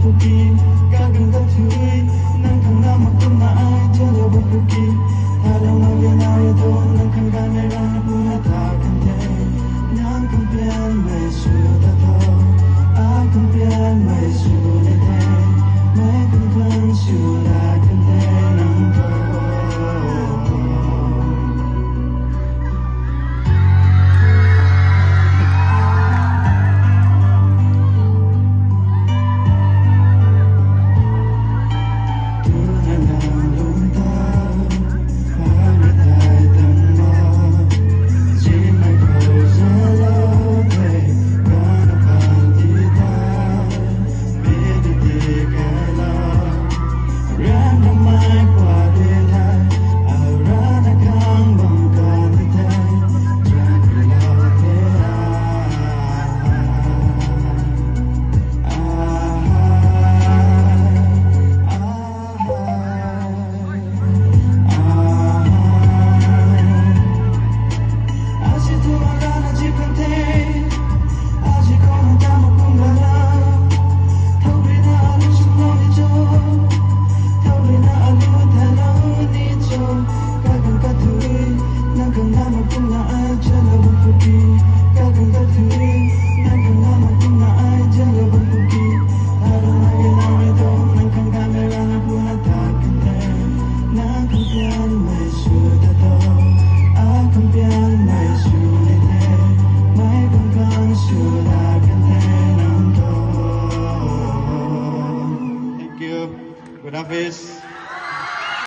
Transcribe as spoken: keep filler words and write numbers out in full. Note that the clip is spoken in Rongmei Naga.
Kuki, kagang kathui, nang khang na makum na ai jala bam kuki. Thalou na ge na re do, nang khang ga me rang puna ta kan te. Nang khang pian mei su ta tho, a khang pian mei su ni te. Mei khang khang su la kan te nang tho. Thank you. Good office.